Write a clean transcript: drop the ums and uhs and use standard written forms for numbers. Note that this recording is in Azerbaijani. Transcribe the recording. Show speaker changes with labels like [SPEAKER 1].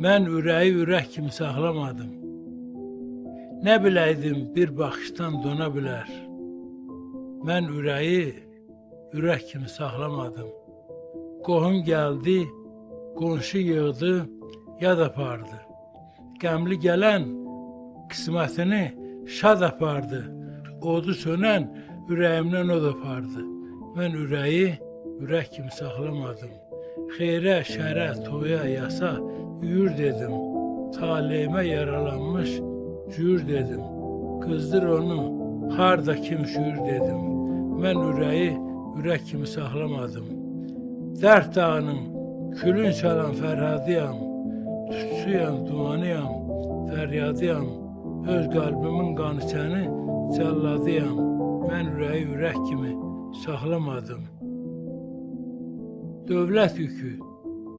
[SPEAKER 1] Mən ürəyi ürək kimi saxlamadım. Nə biləydim bir baxışdan dona bilər. Mən ürəyi ürək kimi saxlamadım. Qohum gəldi, qonşu yığdı, yad apardı. Qəmli gələn qismətini şad apardı. Odu sönən ürəyimdən od apardı. Mən ürəyi ürək kimi saxlamadım. Xeyrə, şərə, toya, yasa yür dedim. Taleyimə yaralanmış cüyür dedim. Qızdır onu, harda kim şüyür dedim. Mən ürəyi ürək kimi saxlamadım. Dərd dağının külün çalan Fərhadıyam. Tütsüyəm, dumanıyam, fəryadıyam. Öz qəlbimin qanı səni cəlladıyam. Mən ürəyi ürək kimi saxlamadım. Dövlət yükü